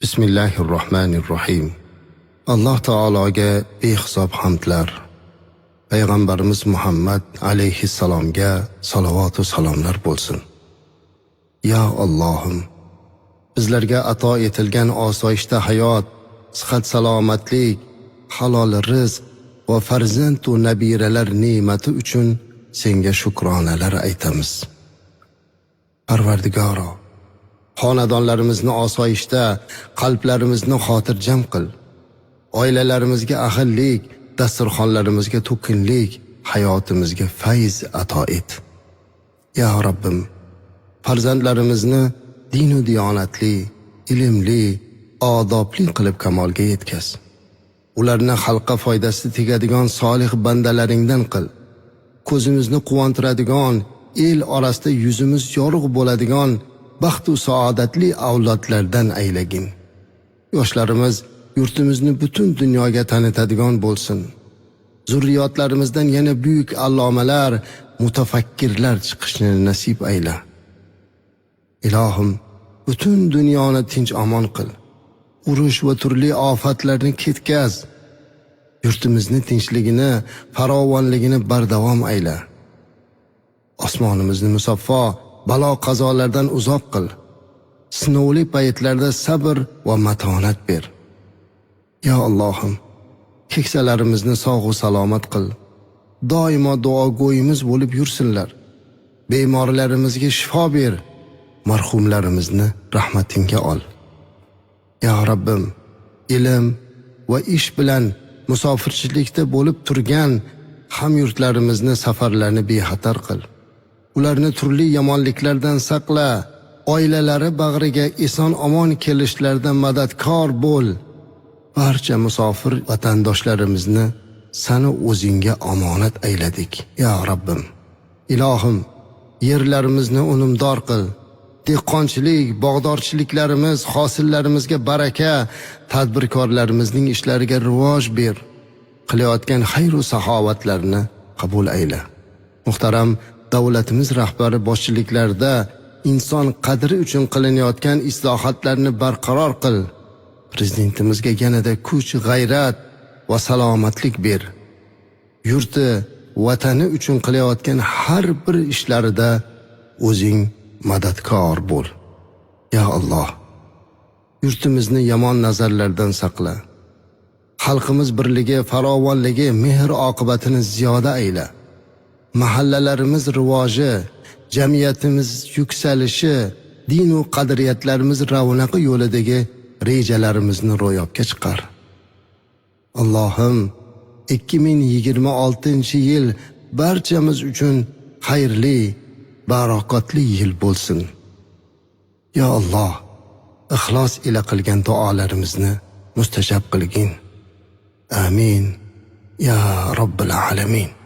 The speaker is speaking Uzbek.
Bismillahirrohmanirrohim. Alloh taologa behisob hamdlar. Payg'ambarimiz Muhammad alayhissalomga salovat va salomlar bo'lsin. Ya Allohim, bizlarga ato etilgan osoyishta hayot, sihat salomatlik, halol rizq va farzand va nabiralar ne'mati uchun senga shukronalar aytamiz. Parvardigoro, xonadonlarimizni osoyishta, qalblarimizni xotirjam qil. Oilalarimizga ahillik, dasturxonlarimizga to'kinlik, hayotimizga fayz ato et. Ya Robbim, farzandlarimizni dinu diyonatli, ilmli, odobli qilib kamolga yetkaz. Ularni xalqqa foydasi tegadigan solih bandalaringdan qil. Ko'zimizni quvontiradigan, el orasida yuzimiz yorug' bo'ladigan baxt va saodatli avlodlardan aylagin. Yoshlarimiz yurtimizni butun dunyoga tanitadigan bo'lsin. Zurriyotlarimizdan yana buyuk allomalar, mutafakkirlar chiqishini nasib ayla. Ilohim, butun dunyoni tinch omon qil. Urush va turli ofatlarni ketkaz. Yurtimizni tinchligini, farovonligini bardavom ayla. Osmonimizni musaffo, balo qazolardan uzoq qil. Sinovli paytlarda sabr va matonat ber. Ya Allohim, keksalarimizni sog' va salomat qil. Doimo duogo'yimiz bo'lib yursinlar. Bemorlarimizga shifo ber. Marhumlarimizni rahmatingga ol. Ya Robbim, ilm va ish bilan musofirchilikda bo'lib turgan hamyurtlarimizni safarlarini bexatar qil. Ularni turli yomonliklardan saqla, oilalari bag'riga eson omon kelishlarida madadkor bo'l. Barcha musofir vatandoshlarimizni sani o'zingga omonat ayladik, ya Robbim. Ilohim, yerlarimizni unumdor qil. Dehqonchilik, bog'dorchiliklarimiz, hosillarimizga baraka, tadbirkorlarimizning ishlariga rivoj ber. Qilayotgan xayr va saxovatlarni qabul ayla. Muhtaram davlatimiz rahbari boshchiliklarida inson qadri uchun qilinayotgan islohotlarni barqaror qil. Prezidentimizga yanada kuch, g'ayrat va salomatlik ber. Yurti, vatani uchun qilayotgan har bir ishlarida o'zing madadkor bo'l. Ya Alloh, yurtimizni yomon nazarlardan saqla. Xalqimiz birligi, farovonligi, mehr oqibatini ziyoda ayla. Mahallalarimiz rivoji, jamiyatimiz yuksalishi, din va qadriyatlarimiz ravnaqi yo'lidagi rejalarimizni ro'yobga chiqar. Allohim, 2026-yil barchamiz uchun xayrli, barakotli yil bo'lsin. Ya Alloh, ixlos ila qilgan duolarimizni mustajab qilgin. Amin. Ya Robbil alamin.